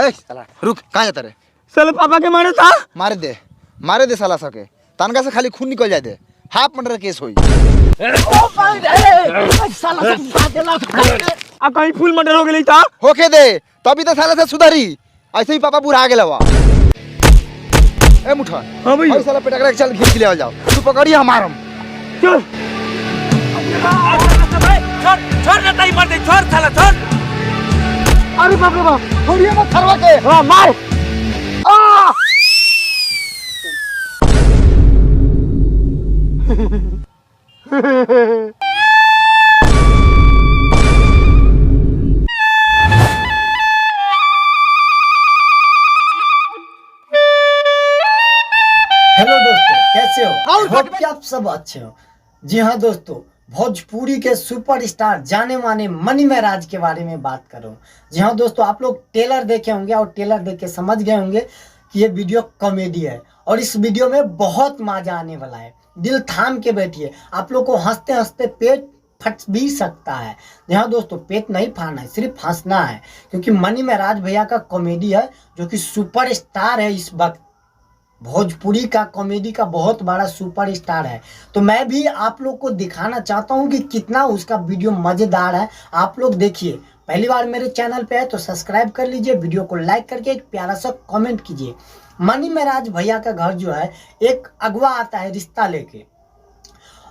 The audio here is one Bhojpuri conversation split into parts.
ए साला रुक, कहाँ जाता रे? साले पापा के मारे था। मारे दे, मारे दे साला सके, तनका से खाली खून निकल जाए दे, हाफ मर्डर केस होई। आ कहीं फुल मर्डर हो गेली था। होके दे तभी तो साला से सुधरी, ऐसे ही पापा बुरा गेल हवा। ए मुठा। हाँ भैया। भाई साला पेटकरा के चल घींच ले जाओ, तू पकड़ी हमारम। चल। छोड़ छोड़ ना ताई मार दे, छोड़ साला छोड़। अरे बाप रे बाप, छोड़िए मत थरवा के। हाँ मार। आ हेलो दोस्तों, कैसे हो? होप कि आप सब अच्छे हो। जी हाँ दोस्तों, भोजपुरी के सुपरस्टार जाने माने मनी महराज के बारे में बात कर रहा हूँ। जी हाँ दोस्तों, आप लोग टेलर देखे होंगे और टेलर देख के समझ गए होंगे कि ये वीडियो कॉमेडी है और इस वीडियो में बहुत मजा आने वाला है। दिल थाम के बैठिए, आप लोग को हंसते हंसते पेट फट भी सकता है। जी हाँ दोस्तों, पेट नहीं फाड़ना है, सिर्फ हंसना है, क्योंकि मनी महराज भैया का कॉमेडी है जो कि सुपरस्टार है इस वक्त। भोजपुरी का कॉमेडी का बहुत बड़ा सुपरस्टार है। तो मैं भी आप लोग को दिखाना चाहता हूं कि कितना उसका वीडियो मज़ेदार है। आप लोग देखिए, पहली बार मेरे चैनल पे है तो सब्सक्राइब कर लीजिए, वीडियो को लाइक करके एक प्यारा सा कमेंट कीजिए। मनी महराज भैया का घर जो है, एक अगवा आता है रिश्ता लेके,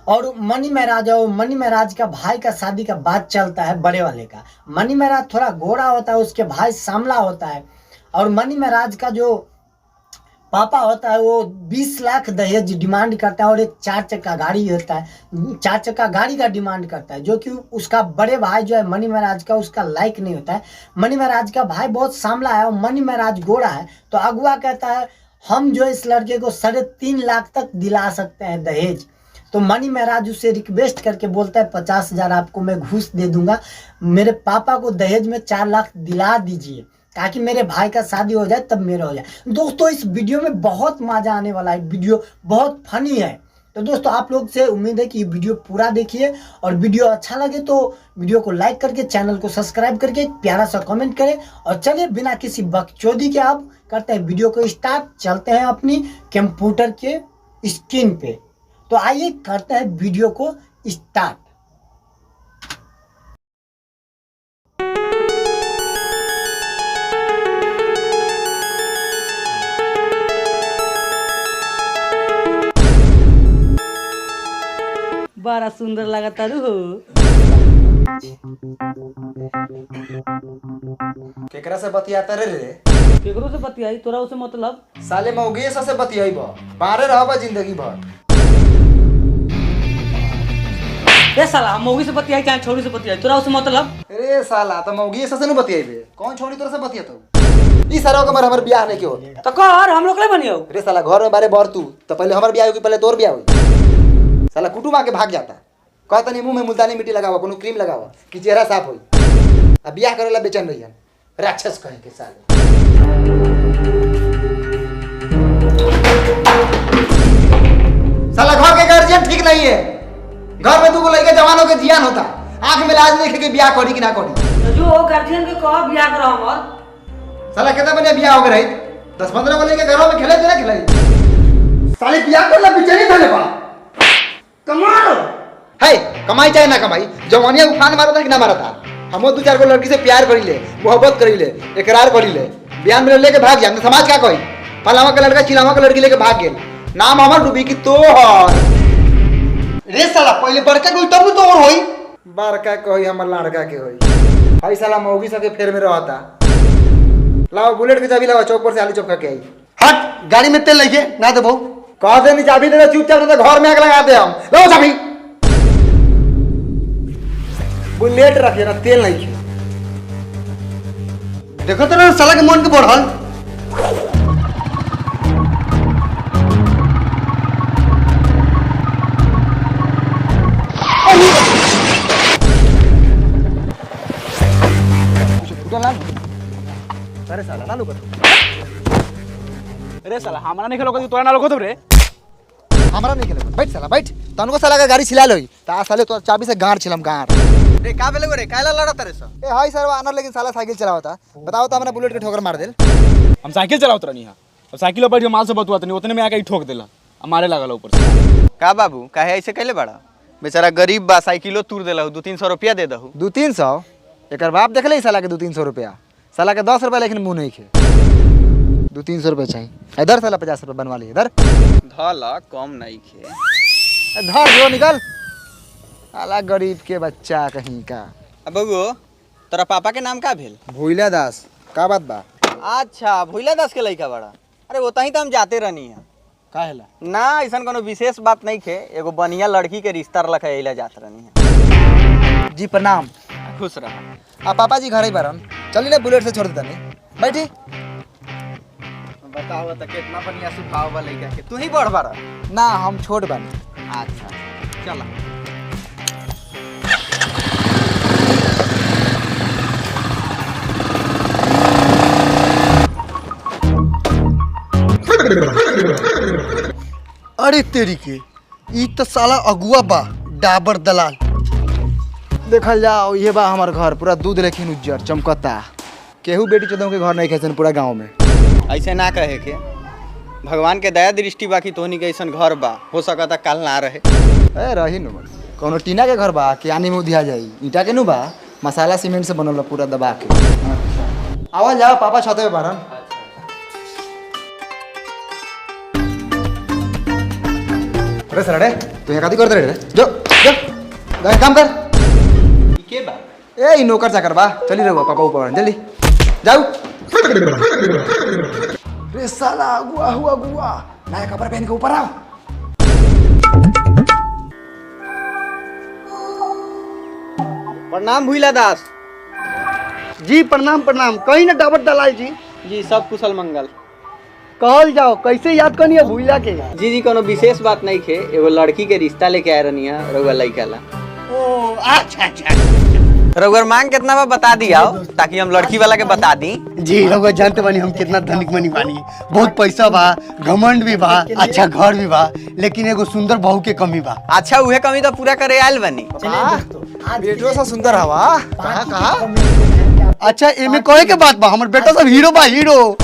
और मनी महराज और मनी महराज का भाई का शादी का बात चलता है बड़े वाले का। मनी महराज थोड़ा गोरा होता है, उसके भाई सांवला होता है, और मनी महराज का जो पापा होता है वो 20 लाख दहेज डिमांड करता है और एक चार चक्का गाड़ी होता है, चार चक्का गाड़ी का डिमांड करता है, जो कि उसका बड़े भाई जो है मनी महराज का, उसका लाइक नहीं होता है। मनी महराज का भाई बहुत सांवला है और मनी महराज गोरा है। तो अगुआ कहता है हम जो इस लड़के को 3.5 लाख तक दिला सकते हैं दहेज। तो मनी महराज उसे रिक्वेस्ट करके बोलता है 50,000 आपको मैं घूस दे दूंगा, मेरे पापा को दहेज में 4 लाख दिला दीजिए ताकि मेरे भाई का शादी हो जाए तब मेरा हो जाए। दोस्तों इस वीडियो में बहुत मज़ा आने वाला है, वीडियो बहुत फनी है। तो दोस्तों आप लोग से उम्मीद है कि वीडियो पूरा देखिए और वीडियो अच्छा लगे तो वीडियो को लाइक करके चैनल को सब्सक्राइब करके एक प्यारा सा कमेंट करें। और चलिए बिना किसी बकचोदी के आप करते हैं वीडियो को स्टार्ट, चलते हैं अपनी कंप्यूटर के स्क्रीन पे। तो आइए करते हैं वीडियो को स्टार्ट। बड़ा सुंदर लगता रू हो। केकरा से बतियाता रे रे? केकरो से बतियाई, तोरा उसे मतलब? साले मौगी से बतियाई बा, बाहरे रहबा जिंदगी भर। ए साला, हम मौगी से बतियाई चाहे छोरी से बतियाई, तोरा उसे मतलब? अरे साला तो मौगी से न बतियाई, कौन छोरी तोरा से बतियाता? ई सारा के हमर बियाह नहीं के हो तो कर, हम लोग ले बनियो। रे साला घर में बारे बर तू तो पहले हमर बियाह होई, पहले तोर बियाह होई। साला कुटुम आके भाग जाता, कहता नहीं मुंह में मुल्तानी मिट्टी लगावा, कोनो क्रीम लगावा कि चेहरा साफ होई। अब बियाह करेला बेचैन रहियन, राक्षस कहे के साले। साला घर के गार्जियन ठीक नहीं है, घर में दूगो लड़के जवानों के जियान होता, आंख में लाज नहीं के बियाह करी कि ना करी। तो जो गार्जियन के कह बियाह करो हमर। साला कितना बढ़िया बियाह हो गए, 10-15 को लेके घरों में खेले थे ना खिलाई। साले बियाह करला बेचैनी धले बा, कमाल है। कमाई चाहे ना कमाई, जवानिया उफान मारा था कि ना मारा था। हमो 2-4 को लड़की से प्यार करी ले, मोहब्बत करी ले, इकरार करी ले, बियाह में लेके भाग गया। समाज का कोई फलावा का लड़का चिलावा का लड़की लेके भाग गेल, नाम हमर डूबी की तोहर। रे साला पहले बड़का कोई तब तो और होई, बड़का कोई हमर लड़का के होई। भाई साला मौगी सब के फेर में रहता। लाओ बुलेट के चाबी लाओ, चौक पर से आलू चौक के आई। हट, गाड़ी में तेल लगे ना देबो। कह दे नहीं चाबी दे दे, चुपचाप नहीं तो घर में आग लगा दे हम। लाओ चाबी। बुलेट रखिए ना, तेल नहीं है। देखो तो ना साला के मन के बढ़ल। अरे साला ना लोगो। अरे साला हमरा नहीं खेलो, तोरा ना लोगो तो रे। हमरा नहीं खेलो, बैठ साला बैठ। तनको साला का गाड़ी छिला लोई ता साले तो चाबी से गार छिलम गार। रे का भेल रे, काहेला लड़त रे सर? ए हाय सर, आनर लेकिन साला साइकिल चलावता। बताओ तो हमरा बुलेट के ठोकर मार देल। हम साइकिल चलावत रहनी हां, अब साइकिल पर बैठ के माल से बतुआ तनी, उतने में आके ही ठोक देला आ मारे लागल ऊपर से। का बाबू काहे ऐसे कैले बड़ा? बेचारा गरीब बा, साइकिलो तूर देला, 200-300 रुपया दे दहु। 200-300? एकर बाप देखले साला के 200-300 रुपया, साला के 10 रुपया लेकिन मुंह नहीं खे। 200-300 रुपया चाहिए। इधर साला 50 रुपया बनवा ली। इधर धला कम नहीं खे। धर जो निकल साला गरीब के बच्चा कहीं का। अब बबू तोरा पापा के नाम का भेल? भूला दास। का बात बा? अच्छा भूला दास के लइका बड़ा। अरे ओतही तो हम जाते रहनी है। काहेला? ना ऐसा कोनो विशेष बात नहीं खे, एगो बढ़िया लड़की के रिश्ता रखा एला जात रहनी है। जी प्रणाम। खुश रह। आ पापा जी घर ही बारन, चली ना बुलेट से छोड़ देता नहीं बैठी। बताओ त कितना बढ़िया स्वभाव बा लइका के। तू ही बड़ बारा? ना हम छोट बानी। अच्छा चला। अरे तेरी के, ई तो साला अगुआ बा, डाबर दलाल। देखल जाओ ये बा हमार घर, पूरा दूध लेकिन उज्जर चमकता। केहू बेटी चोदों के घर नहीं खेसन पूरा गांव में। ऐसे ना कहे के, भगवान के दया दृष्टि बाकी तोहनी के ऐसन घर बा, हो सकता काल ना रहे। ए रही नु, कोनो टीना के घर बा कि आनी में उधिया जाई, ईटा के नु बा, मसाला सीमेंट से बनल पूरा दबा के। आवाज जाओ पापा छते पे बारन। अरे सर, तू यहाँ काती करते रे? जो जो जा काम कर। के बा? ए ई नौकर चाकर बा, चली रहो पापा ऊपर जल्दी जाओ। रे साला अगुआ हुआ अगुआ, नया कपड़ा पहन के ऊपर आओ। प्रणाम भूला दास जी। प्रणाम प्रणाम। कहीं ना डाबर दलाल जी। जी सब कुशल मंगल। कहल जाओ कैसे याद करनी है भूला के? जी जी कोनो विशेष बात नहीं खे, एगो लड़की के रिश्ता लेके आए रहनी है रउआ लइका ला। ओ अच्छा अच्छा। रउआ मांग कितना बा बता दिया ताकि हम लड़की वाला के बता दी। जी रउआ जानते बानी हम कितना धनिक मनी बानी, बहुत पैसा बा, घमंड भी बा, अच्छा घर भी बा, लेकिन एगो सुंदर बहू के कमी बा। अच्छा उहे कमी तो पूरा करे आयल बनी। बेटो सा सुंदर हवा कहां कहां। अच्छा एमे कहे के बात बा, हमर बेटा सब हीरो बा, हीरो।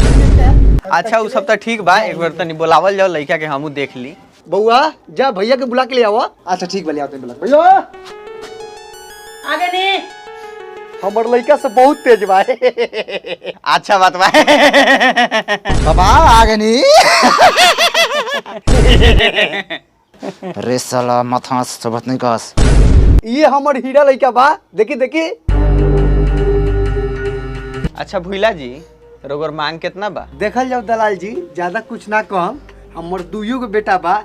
अच्छा उ सब तो ठीक बा, एक बार तनी बोलावल जाओ लइका के, हमहू देख ली। बउआ जा भैया के बुला के ले आवा। अच्छा ठीक बा, ले आवत बुला भैया। आगे नहीं हमर लइका सब बहुत तेज बा। अच्छा बात बा। बाबा आगे नहीं। रे साला माथा सबत नहीं कस। ये हमर हीरा लइका बा, देखी देखी। अच्छा भूला जी रउआ मांग कितना बा? देखल जाओ दलाल जी, ज्यादा कुछ ना कहम, हमर दुइयो के बेटा बा,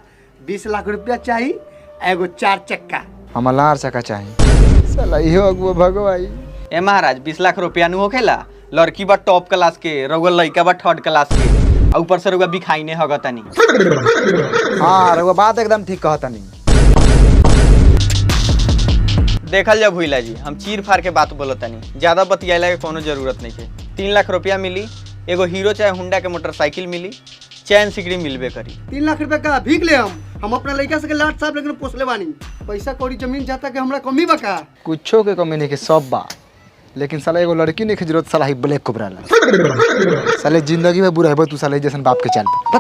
20 लाख रुपया चाहिए, एगो 4 चक्का। हमर लार चक्का चाहिए। साला इहो अगुआ भगवाई। ए महाराज 20 लाख रुपया नु होखेला? लड़की बा टॉप क्लास के, रउआ लइका बा थर्ड क्लास के, आ ऊपर से रउआ बिखाइने हगतनी। हां रउआ बात एकदम ठीक कहतनी। देखल जाओ भूला जी, हम चीर फाड़ के बात बोलतनी, ज्यादा बतियाला के कोनो जरूरत नहीं है। 3 लाख रुपया मिली, एगो हीरो चाहे होंडा के मोटरसाइकिल मिली, चैन सिकड़ी मिलबे करी। 3 लाख रुपया का भीख ले हम अपना लइका से लाट साहब लेकिन पोसले बानी, पैसा कौड़ी जमीन जाता के हमरा कमी बा का? कुछो के कमी नहीं के सब बा, लेकिन साला एगो लड़की नहीं के जरूरत, साला ही ब्लैक कोबरा ला। साले जिंदगी में बुरा है तू साले जैसन बाप के चाल पे।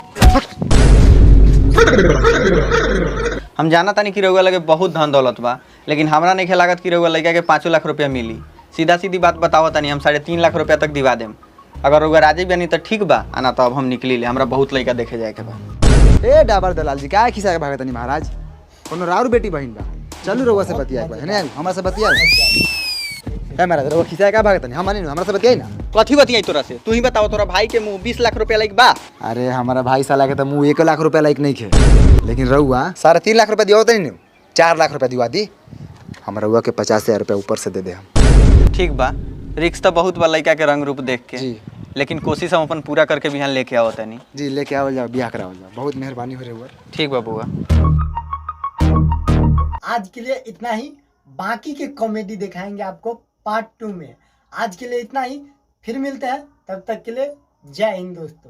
हम जाना तानी कि रउआ लगे बहुत धन दौलत बा, लेकिन हमरा नहीं लागत कि रउआ लइका के 5 लाख रुपया मिली। सीधा सीधी बात बताओ तानी, हम 3.5 लाख रुपया तक दिवा देम। अगर रउआ राजी बनी तो ठीक बा, आना तो अब हम निकली ले, हमरा बहुत लइका देखे जाए के बा। ए डाबर दलाल जी का खिसा के भागतनी महाराज, कोनो राउर बेटी बहिन बा, चलू रउआ से बतिया एक बार, है ना हमरा से बतिया। ए महाराज रउआ खिसा के भागतनी, हम नहीं हमरा से बतियाई ना। कथी बतियाई तोरा से? तू ही बताओ, तोरा भाई के मुंह 20 लाख रुपया लायक बा? अरे हमारा भाई साला के तो मुंह 1 लाख रुपया लायक नहीं खे, लेकिन रउआ 3.5 लाख रुपया दिया नहीं, 4 लाख रुपया दिवा दी, हम रउआ के 50,000 रुपया ऊपर से दे दे हम। ठीक बा, रिक्स तो बहुत बा लइका के रंग रूप देख के जी, लेकिन कोशिश हम अपन पूरा करके बिहान लेके आवत तनी। जी लेके आवल जाओ, बियाह करावल जाओ, बहुत मेहरबानी हो रउआ। ठीक बा बुआ, आज के लिए इतना ही, बाकी के कॉमेडी दिखाएंगे आपको पार्ट 2 में। आज के लिए इतना ही, फिर मिलते हैं, तब तक के लिए जय हिंद दोस्तों।